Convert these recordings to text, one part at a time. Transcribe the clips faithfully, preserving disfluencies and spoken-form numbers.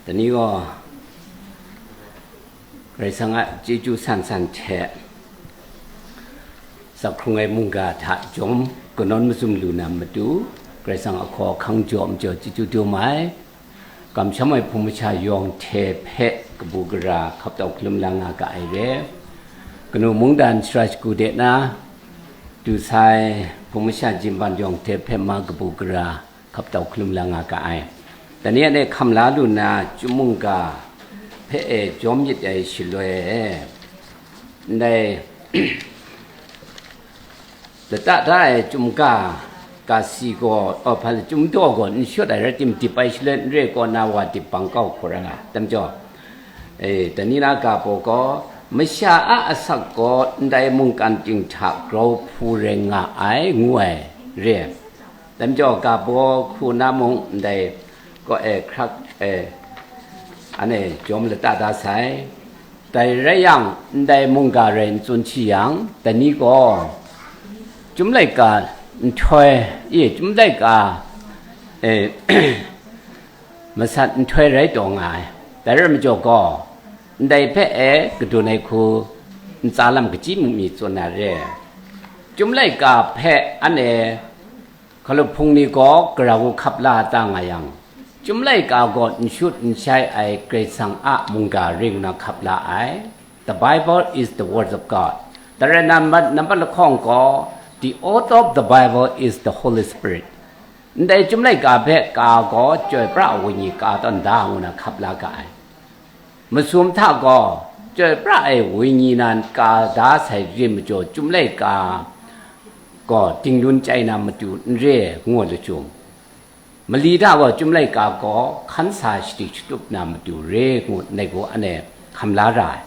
Dai ni gaw Karai Kasang a chyeju san san hte, sakhkrung ai mungga hta jawm kanawn mazum lu na matu, Karai Kasang a hkaw ahkang jaw majaw chyeju dum ai. Kamsham ai hpung masha yawng hte hpe kabu gara hkap tau hkalum la nga ga ai re. Kanu mungdan shara shagu de na du sai hpung masha jimban yawng hte hpe ma kabu gara hkap tau hkalum la nga ga ai. Dai ni anhte hkam la lu na chyum mungga hpe e jawm myit ai shaloi e, ndai lata da ai chyum ga, ga si gaw, oh, hpa, chyum daw gaw n shut ai rai tim, dip ai shaloi n re kaw na wa dip bang kau hkau ra nga, tam jaw, e, dai ni na ga baw gaw, masha a asak gaw ndai mungkan ting hta grau hpu rai nga ai, ngu ai re. Dai majaw, ga baw hku na mung ndai kaw e hkrak e, anhte jawm lata da sai. Dai rai yang, ndai mungga rai n tsun shi yang, dai ni gaw chyum laika nhtoi, e, chyum laika, e, masat nhtoi rai taw nga ai. Dai rai majaw gaw, ndai hpe e kadun ai hku ntsa lam kaji mu mi tsun na re. Chyum laika hpe anhte hkalup hpung ni gaw gara hku hkap la ta nga yang, chyum laika gaw n shut n shai ai Karai Kasang a mungga ring na hkap la ai. The Bible is the Word of God. Dai rai nambat, nambat lahkawng gaw, the author of the Bible is the Holy Spirit. Ndai chyum laika hpe ka gaw Chyoi Pra Wenyi ka tawn da ngu na hkap la ga ai. Masum hta gaw, Chyoi Pra ai Wenyi nan ka da sai rim majaw, chyum laika gaw dinglun chyai na matu n re, ngu ai lachyum. Mali hta gaw chyum laika gaw hkan sa shadi shatup na matu re, ngu ndai gaw anhte hkam la ra ai.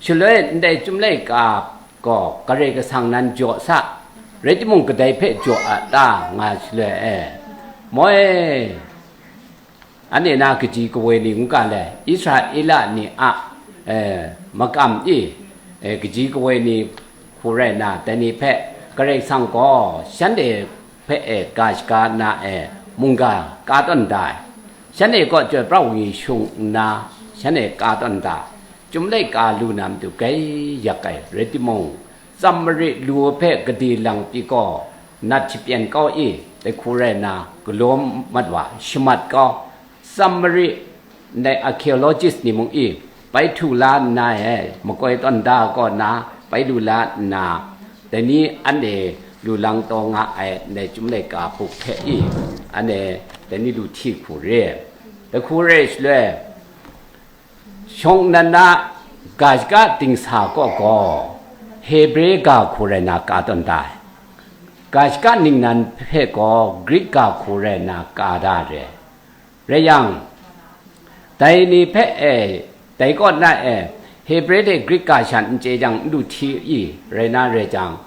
Shaloi ndai chyum laika gaw Karai Kasang nan jaw sa, rai timung kadai hpe jaw a ta, nga shaloi e, moi, anhte na kaji kawoi ni ngu ga le, Israela ni a, e, makam i, e, kaji kawoi ni hku rai nna, dai ni hpe Karai Kasang gaw shanhte hpe e ga shaga na e mungga ka tawn da ai. Shanhte kaw Chyoi Pra Wenyi shung nna, shanhte ka tawn da, chyum laika lu na matu gai yak ai rai timung, Samari lu hpe gade lang pyi gaw, nat shapyen kau i, dai hku rai nna, galaw mat wa, shamat kau, Samari ndai archaeologist ni mung i, bai htu la nna e, makoi tawn da kaw na, bai lu la nna, dai ni anhte lu lang taw nga ai ndai chyum laika hpuk hpe i, anhte dai ni lu hti hku re. Dai hku re shaloi, shawng nnan na ga shaka dingsa kaw gaw, Hebre ga hku rai na ka tawn da ai. Ga shaka ningnan hpe gaw Grik ga hku rai na ka da re. Rai yang, dai ni hpe e, dai kaw na e, Hebre hte Grik ga shan n chye jang, n lu hti i, rai na rai jang,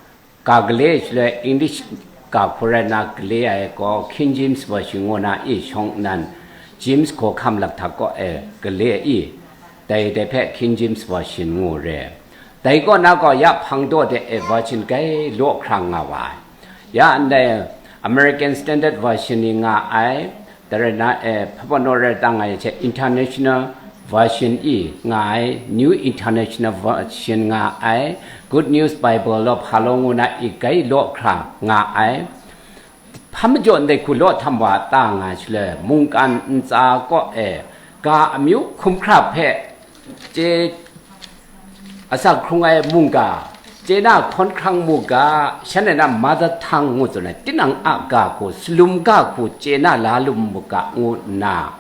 ga gale shaloi English ga hku rai na gale ai gaw King James Version ngu na i shawng nnan, James hkawhkam laktak kaw e gale i, dai dai hpe King James Version ngu re. Dai kaw na gaw ya hpang daw de e version gai law hkra nga wa ai. Ya ndai American Standard Version ni nga ai, dai rai na e, hpa naw rai tang nga ai hte International Version i nga ai, New International Version nga ai, Good News Bible law hpa law ngu na i gai law hkra nga ai. Hpa majaw ndai hku law htam wa ta nga shaloi, mungkan ntsa kaw e ga amyu hkum hkra hpe chye asak hkrung ai mungga, chye na hkawn hkrang mu ga, shanhte na mother tongue ngu tsun ai, tinang a ga hku, salum ga hku chye na la lu mu ga, ngu nna,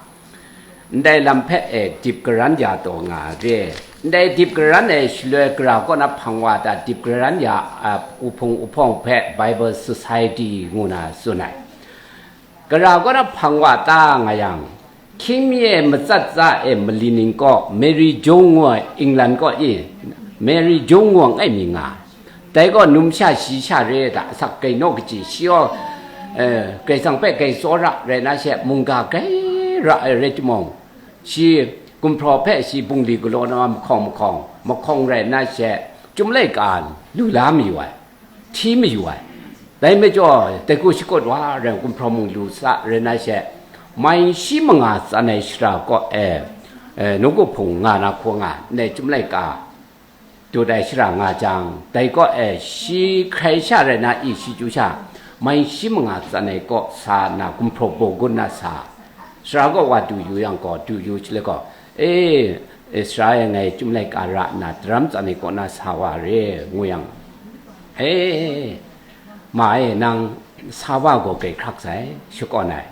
ndai lam hpe e dip karan ya taw nga re. Ndai dip karan ai shaloi, gara kaw na hpang wa ta dip karan ya, a, uhpung uhpawng hpe Bible Society ngu na tsun ai. Gara kaw na hpang wa ta nga yang, hkying mi e matsat tsa e mali ning kaw, Mary Jones ngu ai England kaw i, Mary Jones ngu ai mi nga ai. Dai gaw numsha shi sha re ai hta asak gainaw kaji, shi gaw, eh, Karai Kasang hpe gai tsawra rai na she, mungga gai ra ai rai timung, shi gumhpraw hpe shi bungli galaw na mahkawng mahkawng, mahkawng rai na she, chyum laika lu la mayu ai. Hti mayu ai. Dai majaw, dai hku shakut wa rai, gumhpraw mung lu sa rai na she, mai shi manga tsan ai shara kaw e, E, nawku hpung nga na hkawhkam, ndai Chyum laika dut ai shara nga jang, dai kaw e shi hkrai sha rai na i, shi chyu sha, mai shi manga tsan ai kaw sa nna, gumhpraw baw gun na sa, sara kaw wa du yu yang gaw, du yu shaloi gaw, e, e, sara e ngai Chyum laika ra nna, daram tsan ai kaw na sa wa re, ngu yang, e, ma e, nang sa wa gaw grai hkrak sai, shakawn ai,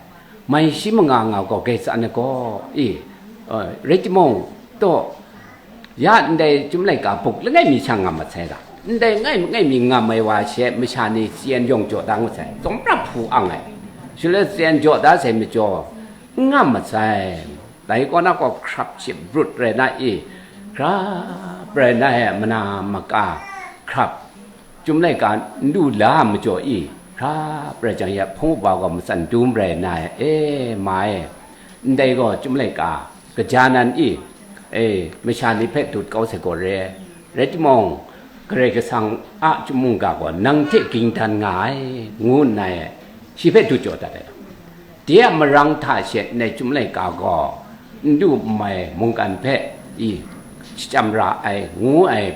mai shi manga nga gaw grai tsan ai gaw, i, e, rai timung, taw, ya ndai Chyum laika buk langai mi sha ngam mat sai ga, ndai ngai, ngai mi ngam ai wa she masha ni tsi-en yawng jaw da ngut sai, tsawmrap hpu ang ai, shaloi tsi-en jaw da sai majaw, n ngam mat sai. Dai kaw na gaw hkrap shi brut rai na i, hkrap rai na e mana maka hkrap, Chyum laika n du la majaw i, hkrap rai jang ya hpung upa gaw matsan dum rai na e, e, ma e, ndai gaw Chyum laika kaja nan i, e, masha ni hpe dut kau sai gaw re, rai timung, Karai Kasang a chyum mungga gaw nang hte ging dan nga ai, ngu nna e, shi hpe dut jaw dat ai. De a marang hta she ndai Chyum laika gaw n du n mai mungkan hpe i shachyam ra ai, ngu ai,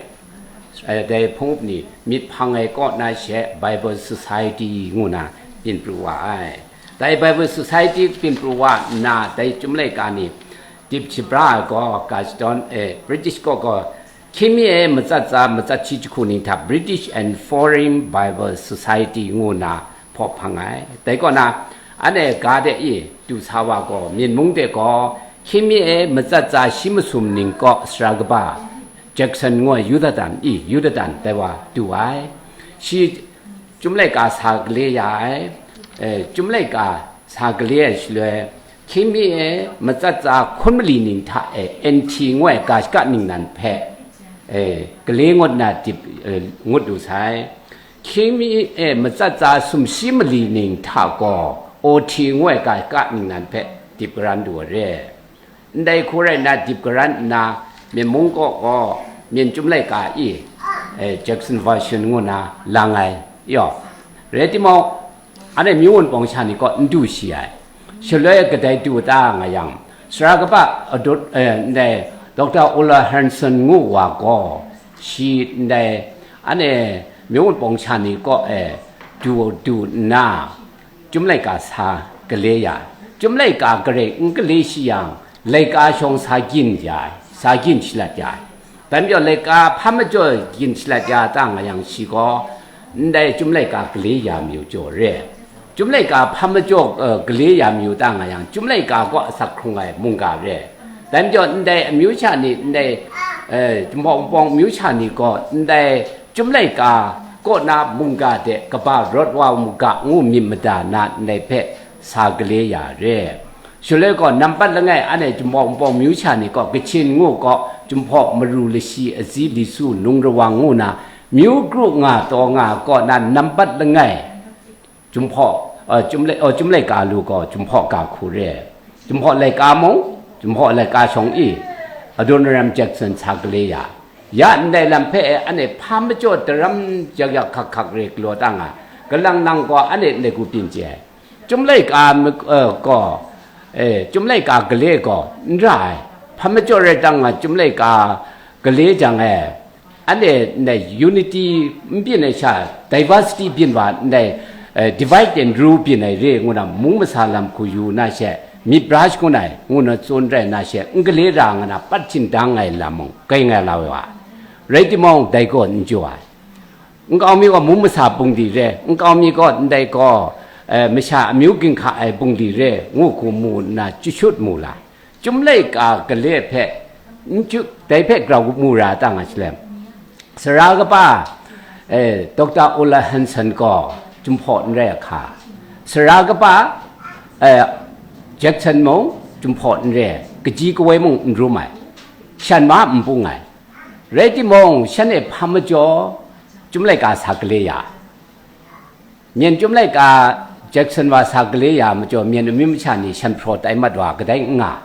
e, dai hpung up ni myit hpang ai kaw na she Bible Society ngu na byin pru wa ai. Dai Bible Society byin pru wa nna, dai Chyum laika ni dip shabra ai gaw, ga shadawn e, British kaw gaw, Hkying mi e matsat tsa, matsat shi jahku ning hta British and Foreign Bible Society ngu na hpaw hpang ai. Dai kaw na, anhte ga de i du sa wa gaw, Myen mung de gaw, Hkying mi e matsat tsa shi masum ning kaw sara kaba Jackson ngu ai Yudadan i, Yudadan dai wa du ai. Shi Chyum laika sa gale ya ai, e, Chyum laika sa gale ai shaloi, Hkying mi e matsat tsa hkun mali ning hta e N T ngu ai ga shaka ningnan hpe, e, gale ngut na dip, e, ngut lu sai. Hkying mi e matsat tsa sumshi mali ning hta gaw O T ngu ai ga shaka ningnan hpe dip karan lu ai re. Ndai hku rai nna dip karan nna, Myen mung kaw gaw Myen Chyum laika i, e, Jackson Version ngu na lang ai, yaw. Rai timung, anhte myu wunpawng sha ni kaw n du shi ai. Shaloi kadai du ta nga yang, sara kaba adut, e, ndai Doctor Ole Hansen ngu wa gaw, shi ndai anhte myu wunpawng sha ni kaw e du, du nna, Chyum laika sa gale ya. Chyum laika garai n gale shi yang, laika shawng sa gyin ya ai, sa gyin shalat ya ai. Dai majaw laika hpa majaw gyin shalat ya ta nga yang, shi gaw ndai Chyum laika gale ya mayu jaw re. Chyum laika hpa majaw, e, gale ya mayu ta nga yang, Chyum laika kaw asak hkrung ai mungga re. Dai majaw ndai amyu sha ni, ndai, e, Jinghpaw Wunpawng amyu sha ni gaw ndai Chyum laika kaw na mungga de kaba rawt wa u mu ga ngu myit mada na ndai hpe sa gale ya re. Shaloi gaw nampat langai anhte Jinghpaw Wunpawng myu sha ni gaw Kachin ngu gaw Jinghpaw Maru Lashi Azi Lisu Nung Rawang ngu na myu kru nga taw nga kaw na nampat langai Jinghpaw, e, Chyum lai-, e, Chyum laika lu gaw Jinghpaw ga hku re. Jinghpaw laika mung, Jinghpaw laika shawng i, Adoniram Jackson sa gale ya. Ya ndai lam hpe anhte hpa majaw daram yak yak hkak hkak re galaw ta nga, kalang nang gaw anhte ndai hku byin chye ai. Chyum laika mi-, e, gaw, e, Chyum laika gale gaw n ra ai. Hpa majaw rai ta nga, Chyum laika gale jang e, anhte ndai unity n byin ai sha, diversity byin wa ndai, e, divide and rule byin ai re ngu na mung masa lam hku yu na she, myit bra shangun ai ngu na tsun rai na she, n gale ra nga na pat hkying dang ai lam mung kai nga la wa. Rai timung, dai gaw n jaw ai. Nkau mi gaw mung masa bungli re, nkau mi gaw ndai gaw, e, masha amyu ginhka ai bungli re, ngu hku mu nna chyut mu la. Chyum laika gale hpe, n chyut, dai hpe grau mu ra ta nga shalem. Sara kaba, e, Doctor Ole Hansen gaw Jinghpaw n rai a hka. Sara kaba, e, Jackson mung Jinghpaw n rai, kaji kawoi mung n rum ai. Shan ma n bung ai. Rai timung, shanhte hpa majaw Chyum laika sa gale ya. Myen Chyum laika Jackson wa sa gale ya majaw, Myen amyu masha ni shan hpraw tai mat wa kadai n nga.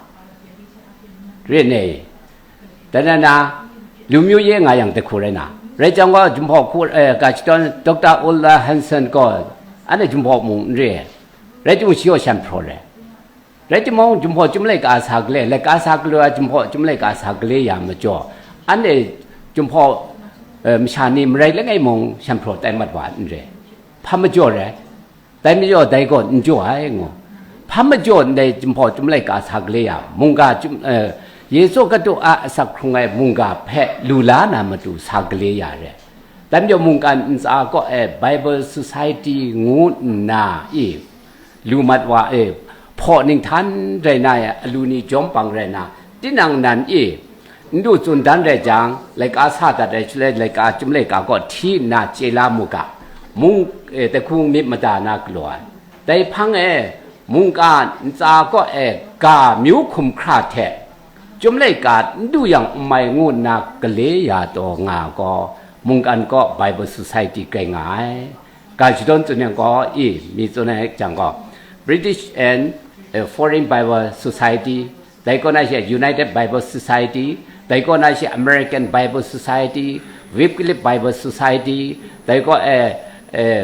Re ne? Dai na na, lu myu ye nga yang dai hku rai na. Rai jang gaw, Jinghpaw hku, e, ga shadawn Doctor Ole Hansen gaw, anhte Jinghpaw mung n re. Rai timung, shi gaw shan hpraw re. Rai timung, Jinghpaw Chyum laika sa gale, laika sa galaw ai Jinghpaw Chyum laika sa gale ya majaw, anhte Jinghpaw, eh, masha ni marai langai mung shan hpraw tai mat wa n re. Hpa majaw rai? Dai majaw dai gaw n jaw ai ngu. Hpa majaw ndai Jinghpaw Chyum laika sa gale ya, mungga chyum, eh, Yesu Hkristu a asak hkrung ai mungga hpe lu la na matu sa gale ya re. Dai majaw mungkan ntsa kaw e Bible Society ngu nna i, lu mat wa e, hpaw ninghtan rai na e, alu ni jawm pang rai na, tinang nan i, n du tsun dan rai jang, laika sa dat ai shaloi, laika Chyum laika kaw hti nna chye la mu ga, mung, e, dai hku myit mada na galaw ai. Dai hpang e, mungkan ntsa kaw e ga myu hkum hkra hte, Chyum laika n du yang n mai ngu nna gale ya taw nga gaw, mungkan kaw Bible Society grai nga ai. Ga shadawn tsun yang gaw, i, mi tsun ai jang gaw, British and, eh, Foreign Bible Society, dai kaw na she United Bible Society, dai kaw na she American Bible Society, Wycliffe Bible Society, dai kaw, eh, eh,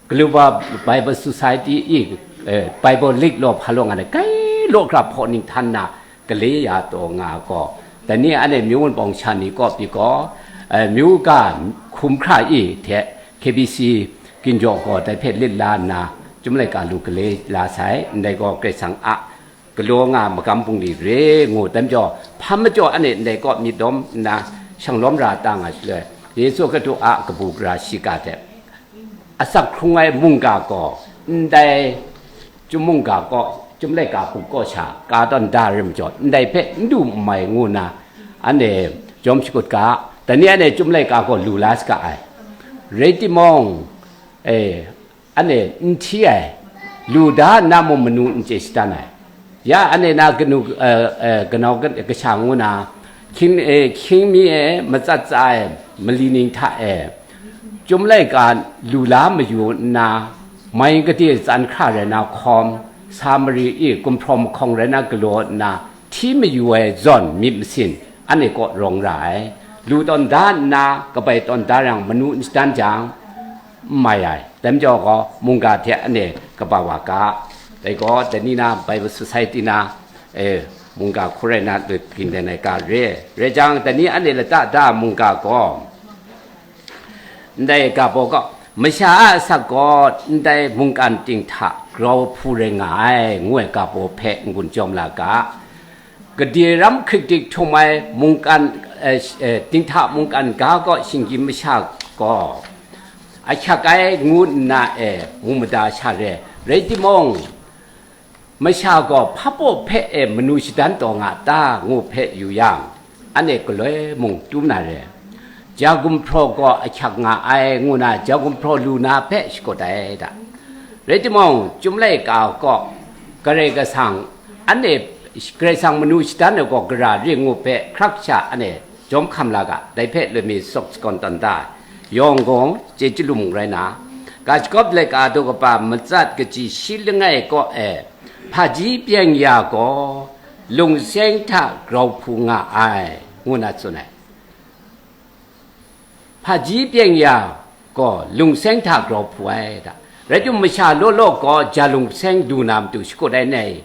Global Bible Society i, eh, Bible League law hpa law nga ai, kai law hkra hpaw ninghtan na gale ya taw nga gaw, dai ni anhte myu wunpawng sha ni kaw pyi gaw, eh, myu ga hkum hkra i hte K B C ginjaw gaw dai hpe lit la nna, Chyum laika lu gale la sai, ndai gaw Karai Kasang a galaw nga magam bungli re ngu, dai majaw, hpa majaw anhte ndai kaw myit dawm nna, shang lawm ra ta nga shaloi, Yesu Hkristu a kabu gara shiga hte, asak hkrung ai mungga gaw, ndai Chyum mungga kaw, Chyum laika hku kaw sha, ka tawn da rim majaw, ndai hpe n du n mai ngu na, anhte jawm shakut ga, dai ni anhte Chyum laika gaw lu la saga ai. Rai timung, eh, anhte n hti ai, lu da nna mung manu n chye shatan ai. Ya anhte na kanu, eh, eh, kanau ka-, kasha ngu na, hkying, eh, hkying mi e matsat tsa ai mali ning hta e, Chyum laika lu la mayu nna, mai gade tsan hkra rai na hkawm, sa mari i gumhpraw mahkawng rai na galaw nna, hti mayu ai zawn myit masin, anhte kaw rawng ra ai. Lu tawn da nna, kabai tawn da yang manu n shatan jang, n mai ai. Dai majaw gaw, mungga hte anhte kaba wa ga. Dai gaw, dai ni na Bible Society na, eh, mungga hku rai na, lut ging dan ai ga re. Rai jang, dai ni anhte lata da mungga gaw, ndai ga baw gaw, masha a asak gaw, ndai mungkan ting hta grau hpu rai nga ai, ngu ai ga baw hpe n-gun jawm la ga. Gade ram hkrik dik htum ai mungkan, eh, sh-, eh, dinghta mungkan ga kaw shinggyim masha gaw ahkyak ai ngu nna e mu mada sha re. Rai timung, masha gaw hpa baw hpe e manu shadan taw nga ta ngu hpe yu yang, anhte galoi mung tu na re. Ja gumhpraw gaw ahkyak nga ai ngu na, ja gumhpraw lu na hpe shakut ai da. Rai timung, Chyum laika kaw Karai Kasang, anhte Karai Kasang manu shadan ai gaw gara re ngu hpe hkrak sha anhte jawm hkam la ga, dai hpe lami sawk sagawn tawn da ai. Yawng gaw chye chyalu mung rai na, ga shagawp laika daw kaba matsat kaji shi langai kaw e, hpaji byeng ya gaw lungseng hta grau hpu nga ai, ngu na tsun ai. Hpaji byeng ya gaw lungseng hta grau hpu ai da. Rai timung, masha law law gaw ja lungseng du na matu shakut ai nei,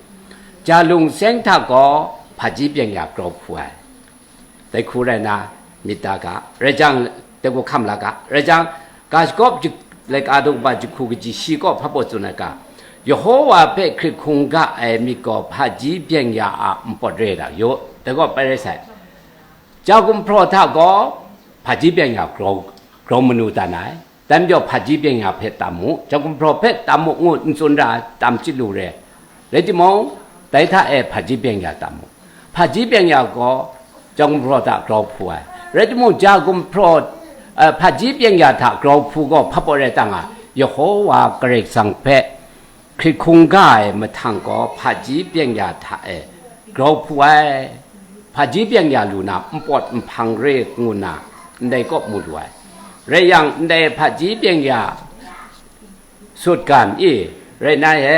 ja lungseng hta gaw hpaji byeng ya grau hpu ai. Dai hku rai na, myit da ga, rai jang, dai gaw hkam la ga, rai jang, ga shagawp jik-, laika daw kaba jahku kaji shi kaw hpa baw tsun ai ga, Yehowa hpe hkrit hkungga ai myit gaw hpaji byeng ya a npawt re da, yaw, dai gaw pai rai sai. Ja gumhpraw hta gaw hpaji byeng ya grau, grau manu dan ai. Dai majaw hpaji byeng ya hpe tam mu, ja gumhpraw hpe tam mu ngu n tsun ra ai, tam chyalu re. Rai timung, dai hta e hpaji byeng ya tam mu. Hpaji byeng ya gaw ja gumhpraw hta grau hpu ai. Rai timung, ja gumhpraw, eh, hpaji byeng ya hta grau hpu gaw hpa baw rai ta nga, Yehowa Karai Kasang hpe hkrit hkungga ai mahtang gaw hpaji byeng ya hta e grau hpu ai, hpaji byeng ya lu na npawt nhpang re ngu nna ndai kaw mu lu ai. Rai yang, ndai hpaji byeng ya sutgan i, rai na e,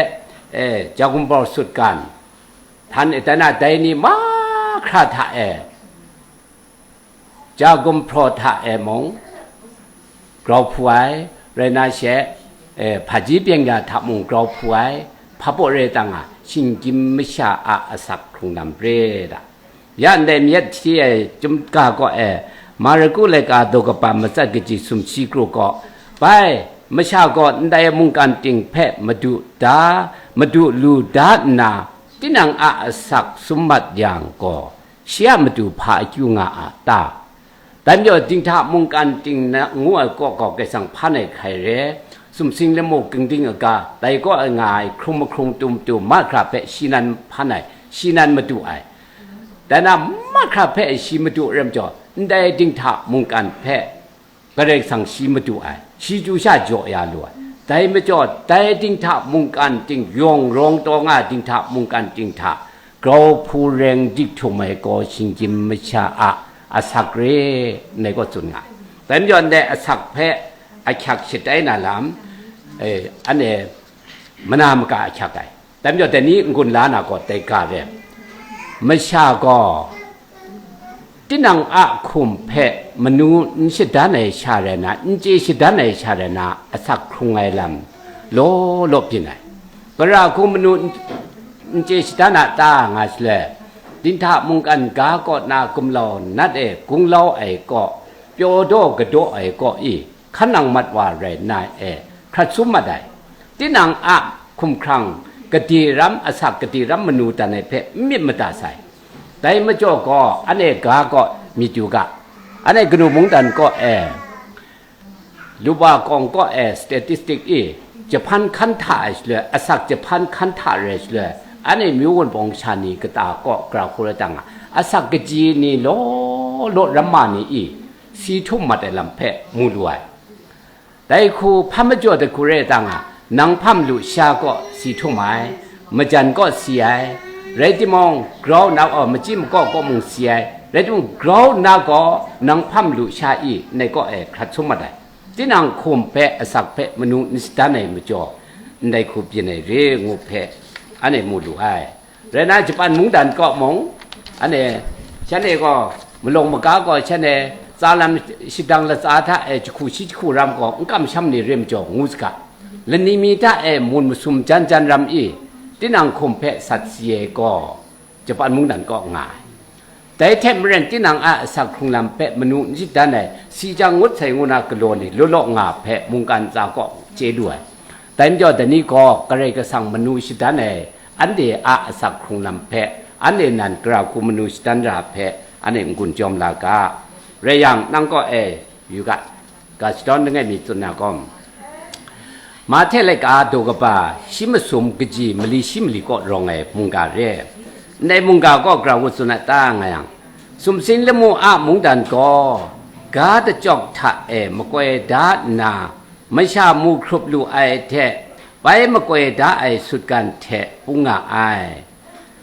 eh, ja gumhpraw sutgan, htan e, dai na dai ni mahkra hta e, ja gumhpraw hta e mung grau hpu ai, rai na she, eh, hpaji byeng ya hta mung grau hpu ai, Hpa baw rai tang a, shinggyim masha a asak hkrung lam re da. Ya ndai myit hti ai chyum ga kaw e, Marku laika daw kaba matsat kaji sumshi kru kaw, bai, masha gaw ndai mungkan ting hpe madu da, madu lu da nna, tinang a asak sum mat yang gaw, shi a matu hpa akyu nga a ta? Dai majaw dinghta mungkan ting na ngu ai kaw gaw Karai Kasang hpan ai hkai re, sumsing lamu kingding aga, dai kaw ai nga ai hkrung mahkrung tum tu mahkra hpe shi nan hpan ai, shi nan madu ai. Dai na mahkra hpe shi madu ai rai majaw, ndai dinghta mungkan hpe Karai Kasang shi madu ai, shi chyu sha jaw ya lu ai. Dai majaw, dai dinghta mungkan ting, yawng rawng taw nga ai dinghta mungkan ting hta, grau hpu reng dik htum ai gaw shinggyim masha a asak re, ndai gaw tsun nga ai. Dai majaw, ndai asak hpe ahkyak shatai na lam, eh, anhte mana maka ahkyak ai. Dai majaw, dai ni n-gun la na gaw, dai ga re. Masha gaw, tinang a hkum hpe manu n shadan ai sha rai na, n chye shadan ai sha rai na, asak hkrung ai lam law law byin ai. Gara hku manu n, n chye shadan a ta nga shaloi, dinghta mungkan ga kaw na gumlau nat e gunglau ai kaw, pyaw daw kadaw ai kaw i, hkan nang mat wa rai nna e, hkrat sum mat ai. Tinang a hkumhkrang gade ram asak gade ram manu dan ai hpe n myit mada sai. Dai majaw gaw, anhte ga kaw myit yu ga, anhte kanu mungdan kaw e, Luba kawng kaw e statistic i, jahpan hkan hta ai shaloi, asak jahpan hkan hta rai shaloi, anhte myu wunpawng sha ni kata kaw gara hku rai tang a, asak kaji ni law law ramma ni i, si htum mat ai lam hpe mu lu ai. Dai hku hpa majaw dai hku rai tang a, nang hpa malu sha kaw si htum ai, majan kaw si ai, rai timung, grau nna gaw machyi makaw kaw mung si ai, rai timung, grau nna gaw nang hpa malu sha i ndai kaw e hkrat sum mat ai. Tinang hkum hpe, asak hpe manu n shadan ai majaw, ndai hku byin ai re ngu hpe, anhte mu lu ai. Rai nna, Japan mungdan kaw mung, anhte, shanhte gaw, malawng maga gaw shanhte, tsa lam shadang latsa hta e jahku shi jahku ram gaw n kamsham ni rim jaw ngu saga, lani mi hta e mun masum jan jan ram i, tinang hkum hpe sat si ai gaw, Japan mungdan kaw nga ai. Dai hte maren, tinang a asak hkrung lam hpe manu n shadan ai, si jang ngut sai ngu na galaw ni law law nga hpe mungkan tsa kaw chye lu ai. Dai majaw, dai ni gaw Karai Kasang manu shadan ai, anhte a asak hkrung lam hpe, anhte nan gara hku manu shadan ra hpe, anhte n-gun jawm la ga. Rai yang, nang kaw e, yu ga, ga shadawn langai mi tsun na gaw, Mahte laika daw kaba, shi masum kaji mali shi mali kaw rawng ai mungga re. Ndai mungga gaw gara ngu tsun a ta nga yang, sumsing lamu a mungdan gaw, ga dachyawk hta e makoi da nna, masha mu hkrup lu ai hte, bai makoi da ai sutgan hte pung nga ai.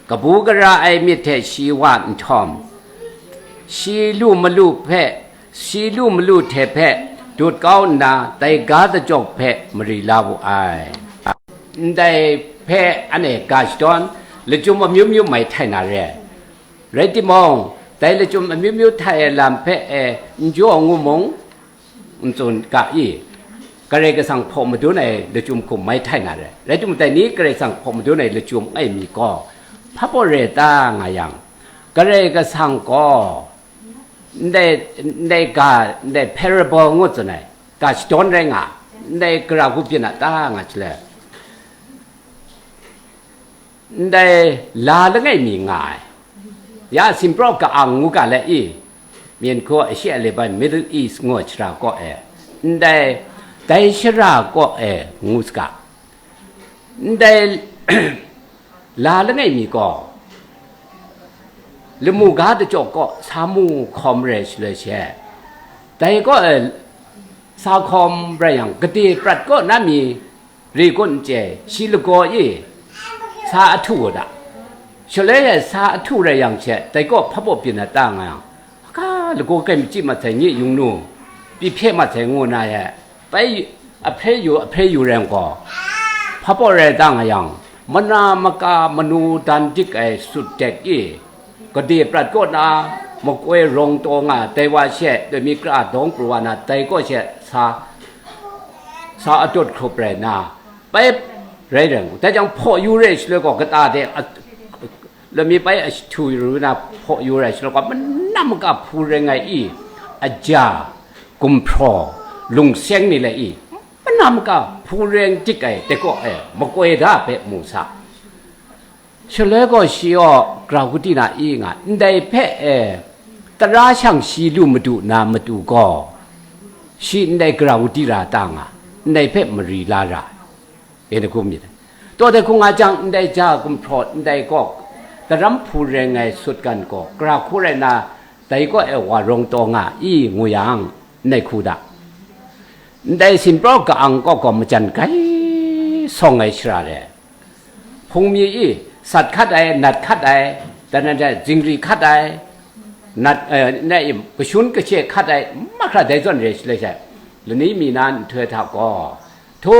Kabu gara ai myit hte shi wa nhtawm, shi lu malu hpe, shi lu malu hte hpe dut kau nna, dai ga dachyawk hpe mari la wu ai. Ndai hpe anhte ga shadawn, lachyum amyu myu mai htai na re. Rai timung, dai lachyum amyu myu htai ai lam hpe e n jaw ngu mung, n tsun ga i, Karai Kasang hpaw madun ai lachyum hkum mai htai na re. Rai timung, dai ni Karai Kasang hpaw madun ai lachyum ai mi gaw, hpa baw re ta nga yang, Karai Kasang gaw ndai, ndai ga, ndai parable ngu tsun ai, ga shadawn rai nga, ndai gara hku byin a ta nga shaloi, ndai la langai mi nga ai, ya Simpraw ka-ang ngu ga let i, Myen hku a shi a le bai Middle East ngu ai shara kaw e, ndai, dai shara kaw e ngu saga, ndai la langai mi gaw, lamu ga dachyawk kaw sa mu hkawm rai shaloi she, dai kaw e sa hkawm rai yang, gade prat kaw na mi, ri kun n chye, shi lagaw e sa ahtu wa da. Shaloi e sa ahtu rai yang she, dai kaw hpa baw byin na ta nga yang, hka lagaw kai machyi mat sai, nye yung nu, pyi hpye mat sai ngu na e, bai ahpre yu, ahpre yu rai yang gaw, hpa baw rai ta nga yang, mana maka manu dan dik ai sut dek i, gade prat kaw na, makoi rawng taw nga, dai wa she, dai mi kra dawng pru wa na, dai kaw she sa, sa adut hkrup rai nna, bai rai rai ngu. Dai jang hpaw yu rai shaloi gaw, kata de a, lami pai a shahtu yu na hpaw yu rai shaloi gaw, manam maka hpu reng ai i, aja, gumhpraw, lungseng ni le i, manam maka hpu reng dik ai dai kaw e makoi da hpe mu sa. Shaloi gaw shi gaw grau kadi na i nga, ndai hpe e, tara shang shi lu madu na matu gaw, shi ndai grau di ra ta nga, ndai hpe mari la ra, e na kum myit. Taw dai hku nga jang, ndai ja gumhpraw ndai gaw, daram hpu reng ai sutgan gaw, gara hku rai na, dai kaw e wa rawng taw nga i ngu yang, ndai hku da. Ndai sinpraw ka-ang kaw gaw majan grai sawng ai shara re. Hpung mi i sat hkat ai, nat hkat ai, dan dan dan, zingri hkat ai, nat, eh, na i, kashun kashe hkat ai, mahkra dai zawn re shaloi she, lani mi na nhtoi hta gaw, hto,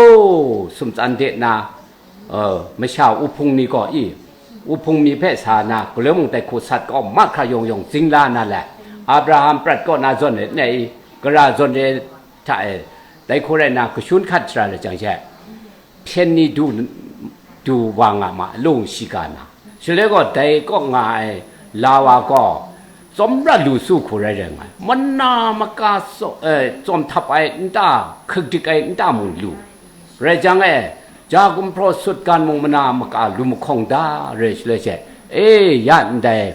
sumtsan de na, eh, masha uhpung ni gaw i, uhpung mi hpe sa na, galoi mung dai hku sat kau mahkra yawng yawng zing la na le, Abraham prat kaw na zawn re, na i, gara zawn re hta e, dai hku rai na, kashun hkat shara le jang she, hpyen ni du, du wa nga ma, alung shiga na. Shaloi gaw dai kaw nga ai la wa gaw, tsawmra lu su hku rai rai nga ai. Mana maka tsaw-, eh, tsawm htap ai nta, hkrik dik ai nta mung lu. Rai jang e, ja gumhpraw sutgan mung mana maka lu mahkawng da rai shaloi she, e, ya ndai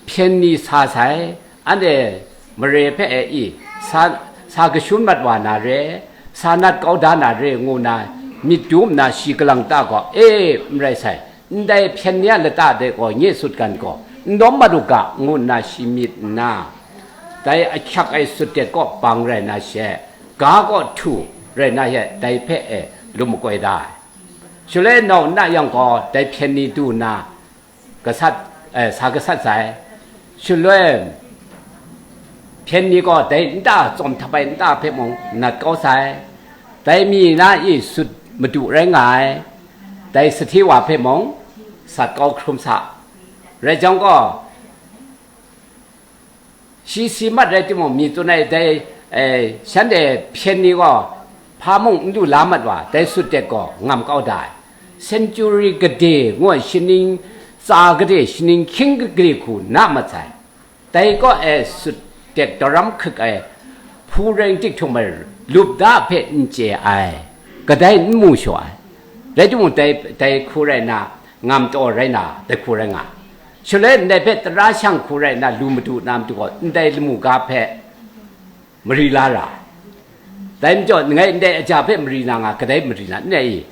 hpyen ni sa sai, anhte mare hpe e i, sa, sa kashun mat wa na re, sa nat kau da na re ngu na myit du nna shi kalang ta gaw, e, n rai sai, ndai hpyen ni a lata de gaw nye sutgan gaw, n dawm mat u ga, ngu nna shi myit nna, dai ahkyak ai sut de kaw bang rai na she, ga kaw htu rai na she, dai hpe e lu makoi da ai. Shaloi nau nna yang gaw, dai hpyen ni du nna, gasat, eh, sa gasat sai. Shaloi, hpyen ni gaw dai nta, tsawm htap ai nta hpe mung nat kau sai. Dai mi na i sut madu rai nga ai, dai sahti wa hpe mung sat kau hkrum sa. Rai jang gaw, shi si mat rai timung, mi tsun ai dai, eh, shanhte hpyen ni gaw hpa mung n lu la mat wa, dai sut tek gaw ngam kau da ai. Century gade ngu ai shaning tsa gade, shaning hkying gade hku na mat sai. Dai kaw e sut tek daram hkrik ai hpu reng dik htum ai lup da hpe n chye ai, kadai n mu shaw ai. Rai timung, dai, dai hku rai na, ngam taw rai na, dai hku rai nga ai. Shaloi ndai hpe tara shang hku rai na, lu madu na matu gaw, ndai lamu ga hpe mari la ra ai. Dai majaw, ngai ndai aja hpe mari na nga, kadai mari na, n rai i?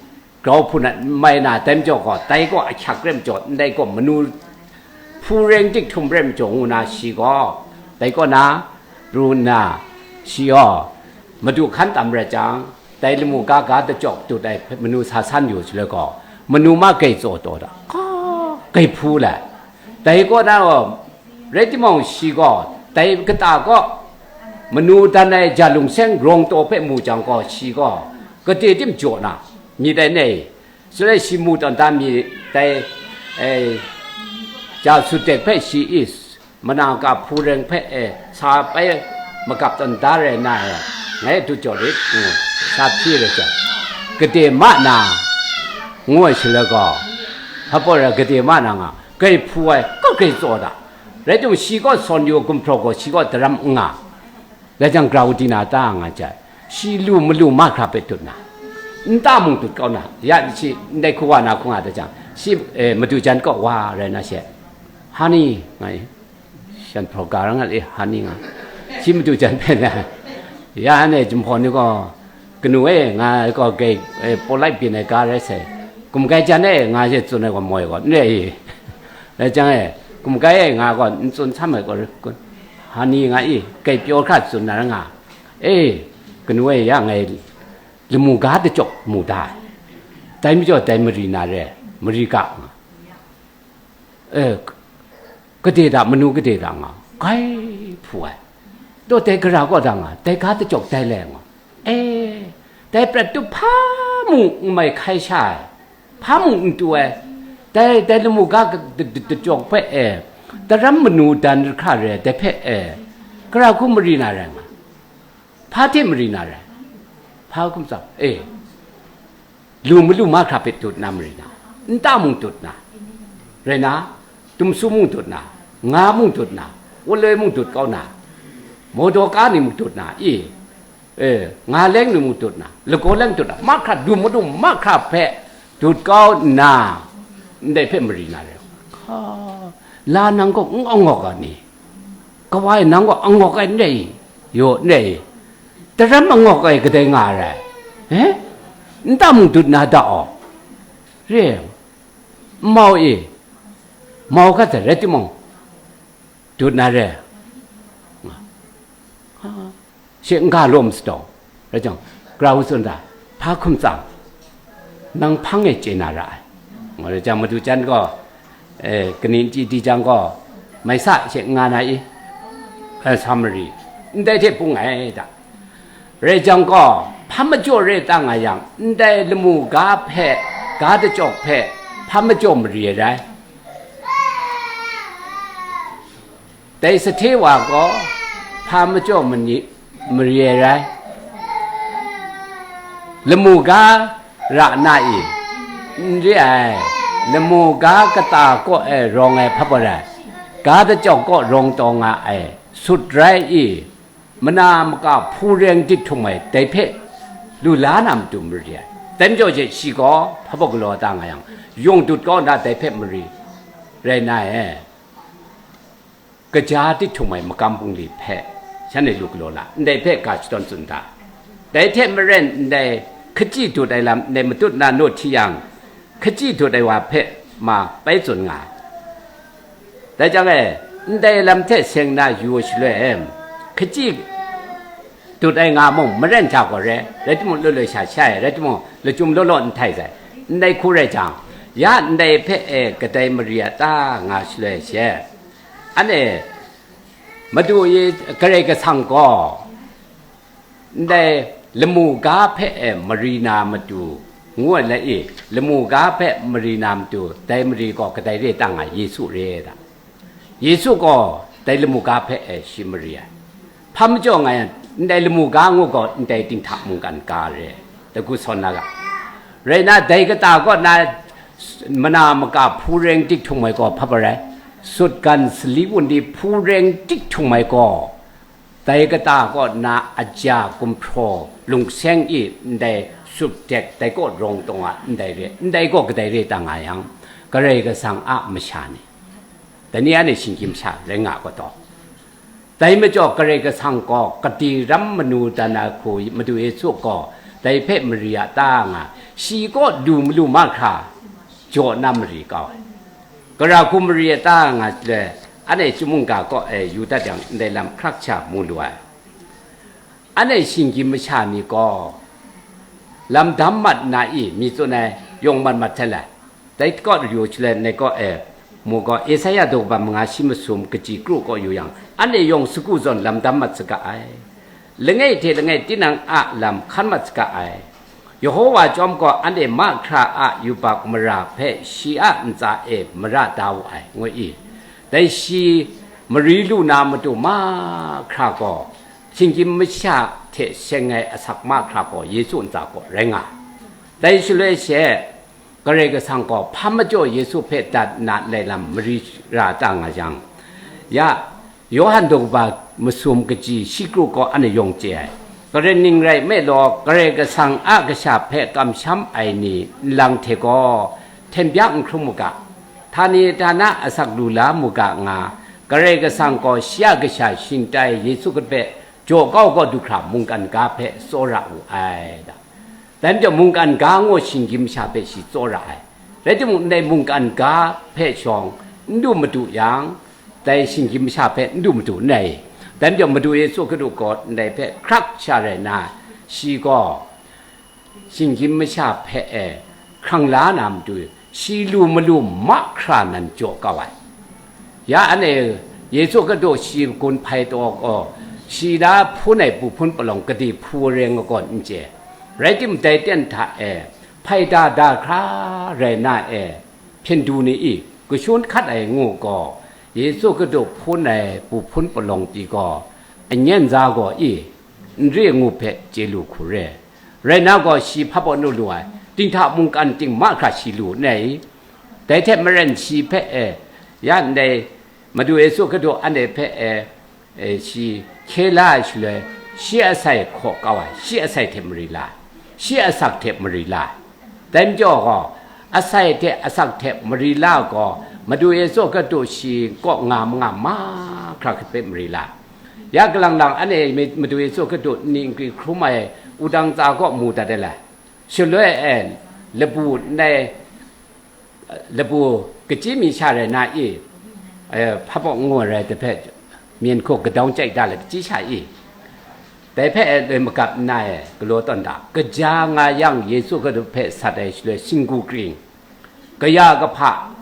Grau hpun a n mai na, dai majaw gaw, dai gaw ahkyak rai majaw, ndai gaw manu hpu reng dik htum rai majaw, ngu na shi gaw, dai kaw na, pru nna, shi gaw, madu hkan tam rai jang, dai lamu ga ga dachyawk dut ai manu sa san yu shaloi gaw, manu ma grai tsaw taw da, ga, grai hpu lai. Dai kaw na gaw, rai timung, shi gaw, dai kata kaw, manu dan ai ja lungseng rawng taw hpe mu jang gaw, shi gaw, gade tim jaw na, myit ai nei, shaloi shi mu tawn da mi, dai, eh, ja sut tek hpe shi i, mana ka hpu reng hpe, eh, sa pai magap tawn da rai na, eh, ngai du jaw rit, ngu, sa hpyi rai jang, gade ma na, ngu ai shaloi gaw, hpa pawt rai gade ma na nga, grai hpu ai, kaw grai tsaw da. Rai timung, shi gaw sawn yu gumhpraw gaw, shi gaw daram n nga. Rai jang, grau di na ta nga jai, shi lu malu mahkra hpe dut na, nta mung dut kau na, ya shi ndai hku wa na hku nga da jang, shi, eh, madu jan kaw wa rai na she, Honey, nga i, shan hpraw ga ra nga le, Honey nga, shi madu jan hpe na, ya ne, jumhpaw ni gaw, kanu e, nga gaw grai, eh, polite byin ai ga rai sai, gumgai jan e, nga she tsun ai gaw moi gaw, n rai i? Rai jang e, gumgai e, nga gaw n tsun sam ai gaw, Honey nga i, grai pyaw hkra tsun na ra nga, e, kanu e, ya ngai lamu ga dachyawk mu da ai, dai majaw dai mari na re, mari ga nga, e, gade da, manu gade da nga, grai hpu ai. Taw dai gara kaw da nga, dai ga dachyawk dai lai nga, e, dai prat tup hpa mung n mai hkai sha ai, hpa mung n tu ai, dai, dai lamu ga d-, d-, d-, dachyawk hpe, e, daram manu dan rahkra re ai, dai hpe, e, gara hku mari na rai nga, hpa hte mari na rai, hpa hkum tsau, e, lu malu mahkra hpe dut na mari na, nta mung dut na, rai na, tumsu mung dut na, nga mung dut na, waloi mung dut kau na, mawdaw ka ni mung dut na, i, e, nga leng ni mung dut na, lagaw leng dut na, mahkra, lu malu mahkra hpe dut kau nna, ndai hpe mari na re. Hka, la nang gaw n angawk a ni? Kawai nang gaw angawk ai n rai i? Yaw n rai i? Daram angawk ai kadai nga ai rai? E? Nta mung dut na da aw? Re, mau e, mau gat ai rai timung, dut na re. She n ga law masadaw, rai jang, grau tsun da, hpa hkum tsang, nang hpang e chye na ra ai. Ngai rai jang, madu jan gaw, eh, kaning chyi di jang gaw, mai sa she n nga na i, eh, sa mari, ndai hte bung ai da. Rai jang gaw, hpa majaw re ta nga yang, ndai lamu ga hpe, ga dachyawk hpe, hpa majaw mari ai rai. Dai sahte wa gaw hpa majaw mani, mari ai rai. Lamu ga ra na i? N re ai. Lamu ga kata kaw e rawng ai hpa baw rai, ga dachyawk kaw rawng taw nga ai, sut rai i? Mana maka hpu reng dik htung ai, dai hpe lu la na matu mari ai. Dai majaw she shi gaw hpa baw galaw ta nga yang, yawng dut kau nna dai hpe mari rai na e. Kaja dik htung ai makam bungli hpe shanhte lu galaw la, ndai hpe ga shadawn tsun da. Dai hte maren ndai hkachyi dut ai lam ndai matut na naw hti yang, hkachyi dut ai wa hpe ma pai tsun nga ai. Dai jang e, ndai lam hte seng na yu ai shaloi e, hkachyi dut ai nga mung maren hta gaw re, rai timung, loi loi sha sha e, rai timung, lachyum law law nhtoi sai, ndai hku rai jang, ya ndai hpe e kadai mari a ta nga shaloi she, anhte Madu i Karai Kasang gaw ndai lamu ga hpe e mari na matu, ngu ai la i, lamu ga hpe mari na matu, dai mari gaw kadai re ta nga, Yesu re ai ta? Yesu gaw dai lamu ga hpe e shi mari ai. Hpa majaw nga yang, ndai lamu ga ngu gaw ndai dinghta mungkan ga re, dagu sawn na ga. Rai na, dai kata kaw na mana maka hpu reng dik htung ai gaw hpa baw rai, sutgan sali wunli hpu reng dik htung ai gaw, dai kata kaw na aja gumhpraw lungseng i ndai sutdek dai kaw rawng taw nga ndai re, ndai gaw kadai re ta nga yang, Karai Kasang a masha ni, dai ni anhte shinggyim masha rai nga gaw taw. Dai majaw Karai Kasang gaw kadi ram manu dan ai hku Madu Yesu gaw dai hpe mari a ta nga, shi kaw lu malu mahkra jaw na mari kau ai. Gara hku mari a ta nga shaloi, anhte chyum mungga kaw e yu dat yang ndai lam hkrak sha mu lu ai. Anhte shinggyim masha ni gaw lam dam mat na i, mi tsun ai yawng mat mat hte lai. Dai kaw yu shaloi, ndai kaw e mu gaw, Esaia daw kaba manga shi masum kaji kru kaw yu yang, anhte yawng sagu zawn lam dam mat saga ai. Langai hte langai tinang a lam hkan mat saga ai. Yehova chyawm gaw anhte mahkra a yubak mara hpe shi a ntsa e mara da wu ai, ngu i. Dai shi mari lu na matu mahkra gaw, shinggyim masha hte seng ai asak mahkra gaw Yesu ntsa gaw rai nga ai. Dai shaloi she, Karai Kasang gaw hpa majaw Yesu hpe dat nna lai lam mari ra ta nga yang, ya, Yawhan daw kaba masum kaji shi kru kaw anhte yawng chye ai. Karai ning rai nme law, Karai Kasang a kasha hpe kamsham ai ni nlang hte gaw hten byak n hkrum mu ga, htani htana asak lu la mu ga nga, Karai Kasang gaw shi a kasha shingtai Yesu hpe jaw kau kaw du hkra mungkan ga hpe tsawra wu ai. Dai majaw mungkan ga ngu shinggyim masha hpe shi tsawra ai. Rai timung, ndai mungkan ga hpe shawng n du madu yang, dai shinggyim masha hpe n du madu n rai. Dai majaw Madu Yesu Hkristu gaw ndai hpe hkrak sha rai nna, shi gaw shinggyim masha hpe e hkrang la na matu, shi lu malu mahkra nan jaw kau ai. Ya anhte Yesu Hkristu shi gun hpai taw gaw, shi na hpun ai bu hpun palawng gade hpu reng ai gaw n chye. Rai timung, dai ten hta e hpai da da hkra rai na e, hpyen du ni i kashun hkat ai ngu gaw, Yesu Hkristu hpun ai bu hpun palawng pyi gaw, anyen za gaw i, n re ngu hpe chye lu hku re. Rai na gaw, shi hpa baw nu lu ai, dinghta mungkan ting mahkra shi lu nna i, dai hte maren shi hpe e, ya ndai Madu Yesu Hkristu anhte hpe e, e, shi hkye la ai shaloi, shi asai hkaw kau ai, shi asai hte mari la ai, shi asak hte mari la ai. Dai majaw gaw, asai hte asak hte mari la gaw, Madu Yesu Hkristu shi kaw nga manga mahkra hpe mari la ai. Ya galang lang anhte Madu Yesu Hkristu nni nkri hkrum ai wudang tsa kaw mu dat ai lai. Shaloi e, labu ndai, labu kachyi mi sha rai na i, e, hpabaw ngu ai rai hpe, myen hku kadaung chyai da le kachyi sha i, dai hpe e loi magap nna e galaw tawn da, kaja nga yang Yesu Hkristu hpe sat ai shaloi shinggu kring, kaya kahpa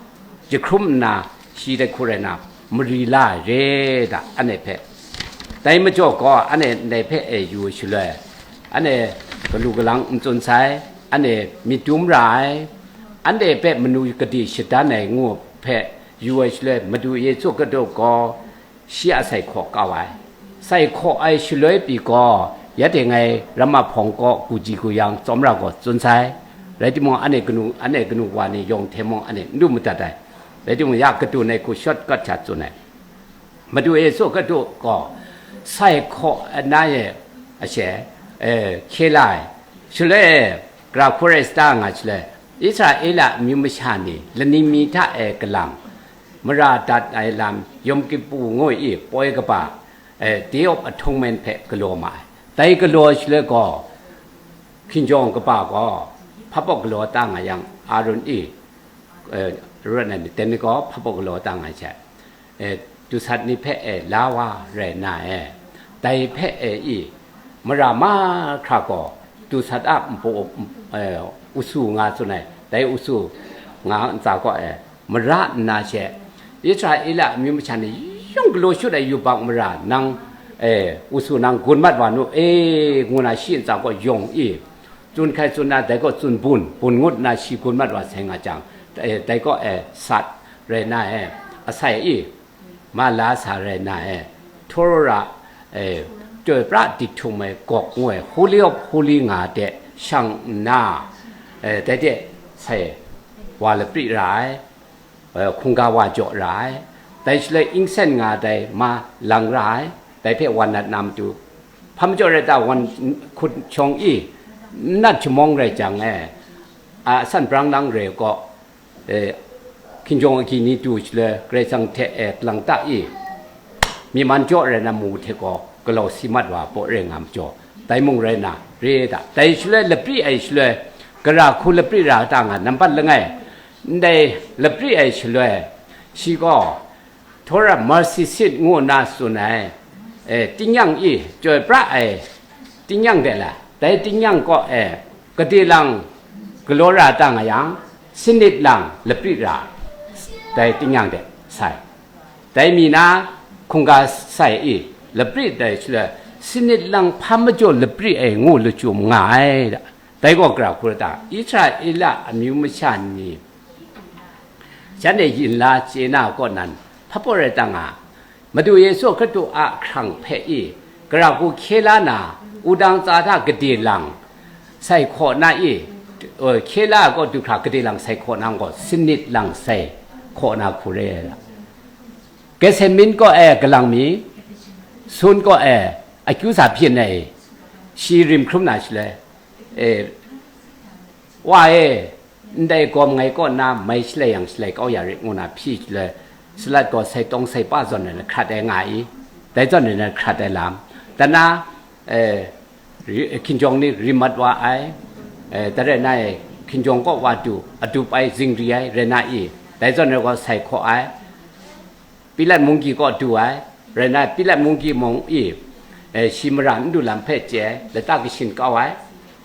jahkrum nna shi dai hku rai na, mari la ai re da, anhte hpe. Dai majaw gaw, anhte ndai hpe e yu shaloi, anhte galu galang n tsun sai, anhte myit dum ra ai, anhte hpe manu gade shadan ai ngu hpe yu ai shaloi, Madu Yesu Hkristu gaw shi a sai hkaw kau ai. Sai hkaw ai shaloi pyi gaw, ya dai ngai ramma hpawng kaw guji guyang tsawmra gaw tsun sai. Rai timung, anhte kanu, anhte kanu wa ni yawng hte mung anhte n du madat ai. Rai timung, ya katu nai hku shawt kat hta tsun ai. Madu Yesu Hkristu gaw sai hkaw na e ashe, e, hkye la ai. Shaloi e, gara hku rai sata nga shaloi, Israela amyu masha ni lani mi hta e kalang, mara dat ai lam, Yom Kippur ngu i poi kaba, e, Day of Atonement hpe galaw ma ai. Dai galaw shaloi gaw, hkinjawng kaba gaw hpabaw galaw ta nga yang, Aaron i, e, rawt ai myit ten ni gaw hpabaw galaw ta nga ai hte, e, dusat ni hpe e la wa rai na e, dai hpe e i, mara mahkra gaw dusat a npu, e, usu nga tsun ai, dai usu nga ntsa kaw e, mara nna she, Israela amyu masha ni yawng galaw shut ai yubak mara nang, e, usu nang gun mat wa nu e, ngu na shi ntsa kaw yawng i, tsun hkai tsun na, dai kaw tsun bun, bun ngut nna shi gun mat wa sai nga jang, e, dai kaw e sat rai na e, asai i, ma la sa rai na e, Torah, e, chyoi pra dik htum ai gawk ngu ai, Holy of Holy nga de shang nna, e, dai de sai wa lapri ra ai, e, hkungga wa jaw ra ai. Dai shaloi ingsen nga dai ma lang ra ai. Dai hpe wa nat na matu, hpa majaw rai ta, wan hkut shawng i, n nat shamawng rai jang e, a san brang lang re gaw, e, hkinjawng agyi ni du shaloi Karai Kasang hte e lang ta i, myi man jaw rai na mu hte gaw galaw si mat wa baw rai nga majaw, dai mung rai na re da. Dai shaloi lapri ai shaloi, gara hku lapri ra ta nga, nampat langai, ndai lapri ai shaloi, shi gaw Torah mercy seat ngu nna tsun ai, e, tingnyang i, chyoi pra ai tingnyang de la, dai tingnyang kaw e, gade lang galaw ra ta nga yang, sanit lang lapri ra, dai tingnyang de sai. Dai mi na hkungga sai i, lapri dai shaloi, sanit lang hpa majaw lapri ai ngu lachyum nga ai da. Dai gaw gara hku ra ta, Israela amyu masha ni, shanhte yin la chye na kaw nan, hpa baw rai ta nga, Madu Yesu Hkristu a hkrang hpe i, gara hku hkye la na, wudang tsa hta gade lang sai hkaw na i, e, hkye la ai kaw du hkra gade lang sai hkaw na gaw, sanit lang sai hkaw na hku re ai la. Gethsemane kaw e galang mi, sun kaw e akyu sa byin ai, shi rim hkrum na shaloi, e, Wa e, ndai gawm ngai kaw nna mai shalai yang shalai kau ya rit ngu na hpyi shaloi, salat gaw sai tawng sai pa zawn ai hkrat ai nga i, dai zawn ai hkrat ai lam, dan na, e, ri-, hkinjawng ni rim mat wa ai, e, dai rai na e, hkinjawng kaw wa du, adup ai, zingri ai, rai na i, dai zawn ai gaw sai hkaw ai, Pilat munggyi kaw du ai, rai na, Pilat munggyi mung i, e, shi mara n du lam hpe chye ai, lata kashin kau ai,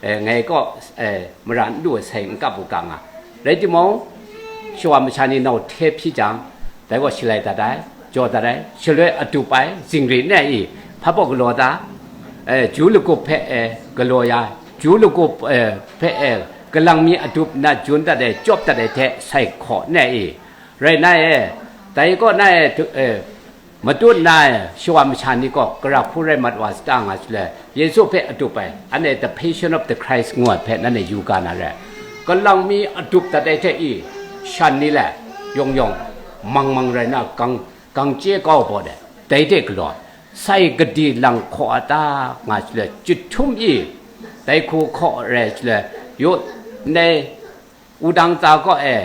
e, ngai kaw, e, mara n du ai sai n kap u ga nga. Rai timung, shawa masha ni nau hte hpyi jang, dai gaw shalai dat ai, jaw dat ai, shaloi adup ai, zingri nna i, hpa baw galaw ta, e, ju lagup hpe, e, galaw ya, ju lagup, e, hpe, e, galang mi adup nna jun dat ai, chyawp dat ai hte sai hkaw nna i, rai na e, dai kaw na e, tu-, e, matut na e, shawa masha ni gaw gara hku rai mat wa sata nga shaloi, Yesu hpe adup ai, anhte The Passion of the Christ ngu ai hpe nanhte yu ga na re. Kalang mi adup dat ai hte i, shan ni le, yawng yawng, mang mang rai na, gang, gang chye kau baw de, dai hte galaw, sai gade lang hkaw a ta, nga shi le, chyut htum i, dai hku hkaw rai shi le, yaw, ndai, wudang tsa kaw e,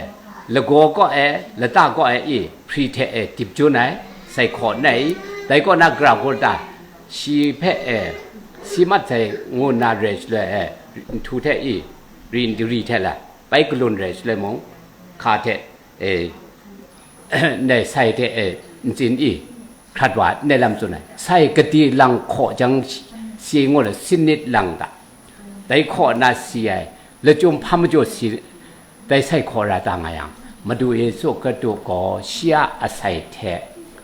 lagaw kaw e, lata kaw e i, hpri hte e dip jun ai, sai hkaw nna i, dai kaw na gara gaw ta, shi hpe e, si mat sai ngu nna rai shi le e, nhtu hte i, ri ndiri hte la, bai galun rai shi le mung, hka hte e, ndai sai hte e, ntsin i, hkrat wa, ndai lam tsun ai. Sai gade lang hkaw jang si ngu le, sinit lang ta. Dai hkaw na si ai, lachyum hpa majaw si, dai sai hkaw ra ta nga yang, Madu Yesu Hkristu gaw shi a asai hte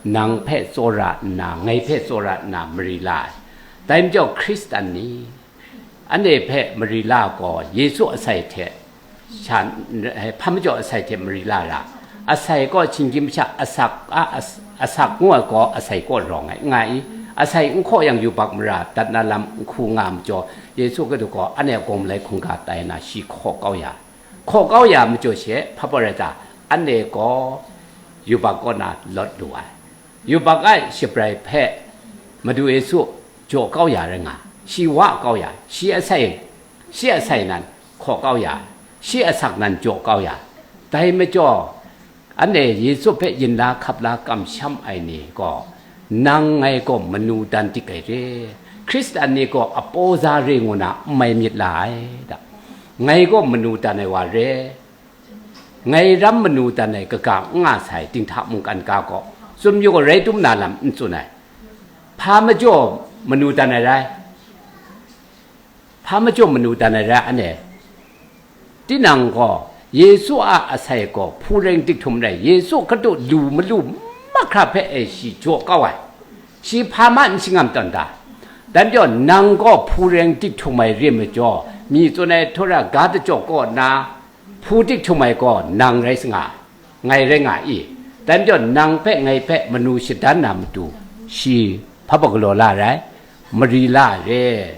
nang hpe tsawra nna, ngai hpe tsawra nna mari la ai. Dai majaw Hkristan ni, anhte hpe mari la gaw, Yesu asai hte sha, hpa majaw asai hte mari la ra. Asai gaw shinggyim masha asak, a, as-, asak ngu ai gaw asai kaw rawng ai, nga i, asai n hkaw yang yubak mara dat na lam n hku nga majaw, Yesu Hkristu gaw anhte a gawng malai hkungga tai na shi hkaw kau ya. Hkaw kau ya majaw she, hpa baw rai ta, anhte gaw yubak kaw na lawt lu ai. Yubak a shabrai hpe Madu Yesu jaw kau ya rai nga, shi wa kau ya, shi asai, shi asai nan hkaw kau ya, shi asak nan jaw kau ya. Dai majaw, anhte Yesu hpe yin la hkap la kamsham ai ni gaw, nang ngai gaw manu dan dik ai re, Hkristan ni gaw apaw za re ngu na n mai myit la ai da. Ngai gaw manu dan ai wa re, ngai ram manu dan ai kaga n nga sai dinghta mungkan ga gaw, tsun yu gaw rai dum na lam n tsun ai. Hpa majaw manu dan ai rai? Hpa majaw manu dan ai rai anhte? Tinang gaw Yesu a asai gaw hpu reng dik htum rai, Yesu Hkristu lu malu mahkra hpe e shi jaw kau ai, shi hpa ma n shingam tawn da? Dan jaw nang gaw hpu reng dik htum ai re majaw, mi tsun ai htaw ra ga dachyawk kaw na, hpu dik htum ai gaw nang rai sa nga, ngai rai nga i? Dai majaw nang hpe ngai hpe manu shadan na matu, shi hpa baw galaw la rai, mari la re.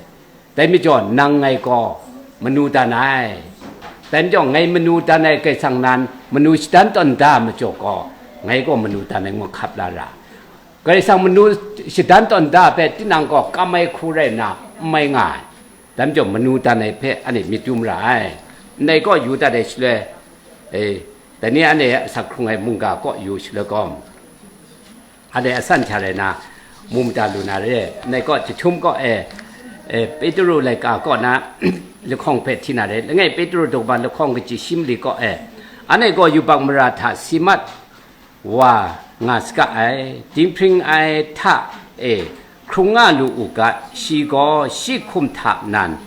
Dai majaw nang ngai gaw manu dan ai. Dai majaw ngai manu dan ai Karai Kasang nan manu shadan tawn da majaw gaw, ngai gaw manu dan ai ngu hkap la ra. Karai Kasang manu shadan tawn da hpe tinang gaw kam ai hku rai nna, n mai nga ai. Dai majaw manu dan ai hpe anhte myit dum ra ai. Ndai kaw yu dat ai shaloi, e, dai ni anhte asak hkrung ai mungga kaw yu shaloi gaw, anhte asan hta rai na, mu mada lu na re, ndai kaw jahtum kaw e, e, Petru laika kaw na lahkawng hpe hti na re, langai Petru daw kaba lahkawng kaji shi mali kaw e, anhte gaw yubak mara hta si mat wa nga saga ai, dinghpring ai hta e hkrung nga lu u ga, shi gaw shi hkum hta nan,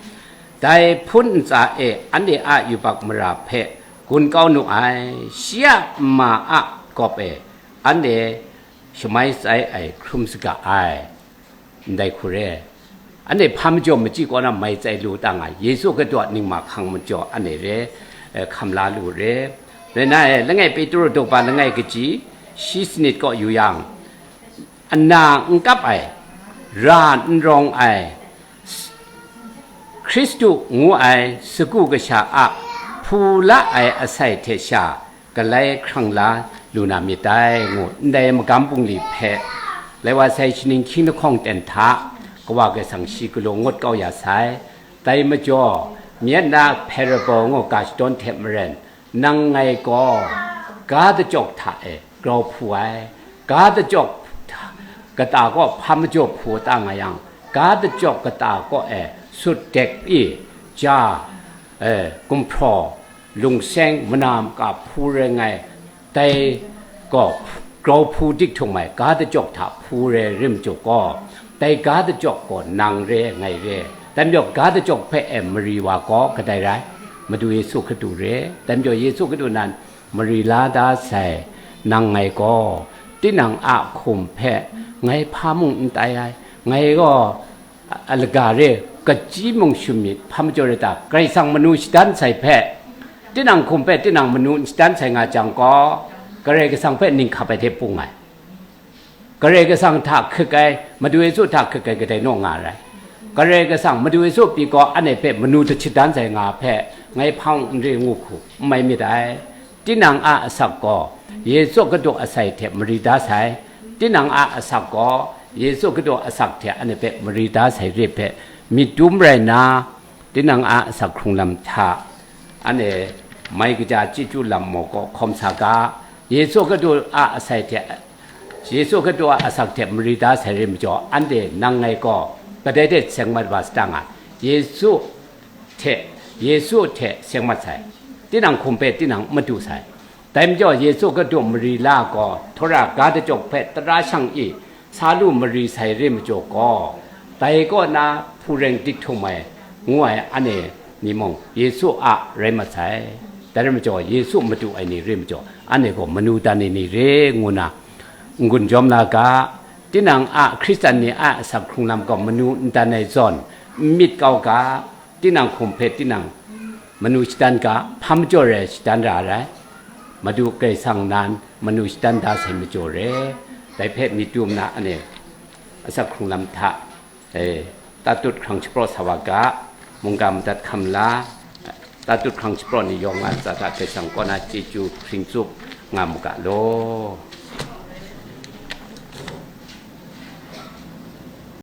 dai hpun ntsa e anhte a yubak mara hpe gun kau nu ai, shi a ma a gawp e anhte shamai tsai ai hkrum saga ai. Ndai hku re, anhte hpa majaw machyi kaw na mai tsai lu ta nga, Yesu Hkristu a ningma hkang majaw anhte re, eh, hkam la lu re. Rai na e, langai Petru daw kaba langai kaji, shi sanit kaw yu yang, ana n kap ai, ra n rawng ai, Hkristu ngu ai sagu kasha a hpu la ai asai hte sha galai hkrang la lu na myit dai, ngu ndai magam bungli hpe, lai wa sai shaning hkying lahkawng ten hta, Kawa Karai Kasang shi galaw ngut kau ya sai. Dai majaw, myit na parable ngu ga shadawn hte maren, nang ngai gaw ga dachyawk hta e grau hpu ai, ga dachyawk kata kaw hpa majaw hpu ta nga yang, ga dachyawk kata kaw e sut dek i, ja, e, gumhpraw, lungseng, mana maka hpu rai ngai, dai gaw grau hpu dik htung ai ga dachyawk hta hpu rai rim chyuk gaw, dai ga dachyawk gaw nang re, ngai re. Dai majaw ga dachyawk hpe e mari wa gaw kadai rai? Madu Yesu Hkristu re. Dai majaw Yesu Hkristu nan mari la da sai, nang ngai gaw, tinang a hkum hpe ngai hpa mung n tai ai, ngai gaw a laga re, kachyi mung shum myit, hpa majaw rai ta, Karai Kasang manu shadan sai hpe, tinang hkum hpe tinang manu n shadan sai nga jang gaw, Karai Kasang hpe ning hkap ai hte pung ai. Karai Kasang hta hkrik ai, Madu Yesu hta hkrik ai kadai naw nga rai. Karai Kasang, Madu Yesu pyi gaw anhte hpe manu hta shadan sai nga hpe, ngai hpang n re ngu hku n mai myit ai. Tinang a asak gaw Yesu Kadu asai hte mari da sai. Tinang a asak gaw Yesu Kadu asak hte anhte hpe mari da sai re hpe myit dum rai nna, tinang a asak hkrung lam hta, anhte mai kaja chyeju lam maw kaw hkawm sa ga, Yesu Kadu a asai hte, Yesu Kadu a asak hte mari da sai re majaw, anhte nang ngai gaw kadai de seng mat wa sa ta nga, Yesu hte, Yesu hte seng mat sai, tinang hkum hpe tinang madu sai. Dai majaw Yesu Kadu mari la gaw, htawra ga dachyawk hpe tara shang i sa lu mari sai re majaw gaw, dai kaw na hpu reng dik htum ai, ngu ai anhte ni mung Yesu a rai mat sai. Dai rai majaw, Yesu madu ai ni re majaw, anhte gaw manu dan ai ni re ngu na n-gun jawm la ga, tinang a Hkristan ni a asak hkrung lam gaw manu n dan ai zawn, n myit kau ga, tinang hkum hpe tinang manu shadan ga, hpa majaw rai shadan ra ai, Madu Karai Kasang nan manu shadan da sai majaw re. Dai hpe myit dum na anhte asak hkrung lam hta, e, tatut hkrang shapraw sa wa ga, mungga madat hkam la, tatut hkrang shapraw ni yawng nga ntsa hta Karai Kasang kaw na chyeju hpring tsup nga mu ga law.